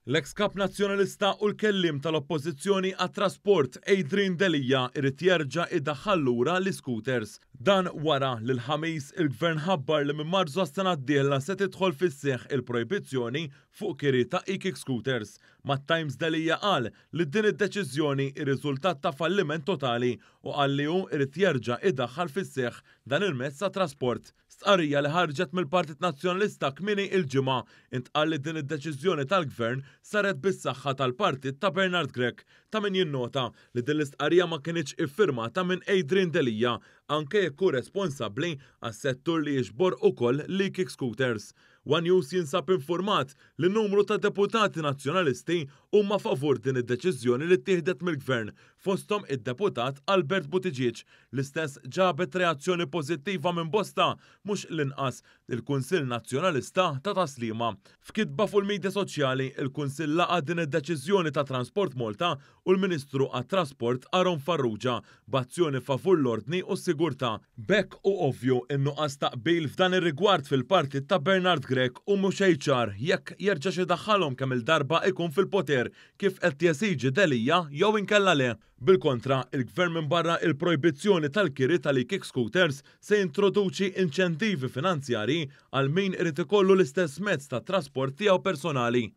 L-eks Kap Nazzjonalista u l-Kelliem tal-Oppożizzjoni għat-Trasport Adrian Delia irid jerġa' idaħħal lura l-iscooters. Dan wara li l-Ħamis il-Gvern ħabbar li minn Marzu għas-sena d-dieħla se tidħol fis-seħħ il-projbizzjoni fuq kiri ta' e-kick scooters. Mat-Times Delia qal li din id-deċiżjoni hi riżultat ta' falliment totali u qal li hu irid jerġa' idaħħal fis-seħħ dan il-mezz ta' trasport. Stqarrija li ħarġet mill-Partit Nazzjonalista kmieni il-Ġimgħa, intqal li din id-deċiżjoni tal-Gvern saret bis-saħħa tal-partit ta' Bernard Grech. Ta' min jinnota li din l-istqarrija ma kinitx iffirmata minn Adrian Delia, anke jekk hu responsabbli għas-settur li jiġbor ukoll l-e-kick scooters. One News jinsab infurmat li numru ta' deputati Nazzjonalisti huma favur din id-deċiżjoni li ttieħdet mill-Gvern, fosthom id-deputat Albert Buttigieg. L-istess ġabet reazzjoni pożittiva minn bosta, mhux l-inqas il-Kunsill Nazzjonalista ta' Tas-Sliema. F'kitba fuq il-midja soċjali, il-Kunsill laqa' din id-deċiżjoni ta' Transport Malta u l-Ministru għat-Trasport Aaron Farrugia b'azzjoni favur l-ordni u s-sigurtà. B'hekk hu ovvju n-nuqqas ta' qbil f'dan ir-rigward fil-partit ta' Bernard Grech u mhu xejn ċar jekk jerġax idaħħalhom kemm-il darba ikun fil-poter kif qed jesiġi Delia jew inkella le. Bil-kontra, il-Gvern minbarra il-projbizzjoni tal-kiri tal-e-kick scooters se jintroduċi inċentivi finanzjarji għal min irid ikollu l-istess mezz ta' trasport tiegħu personali.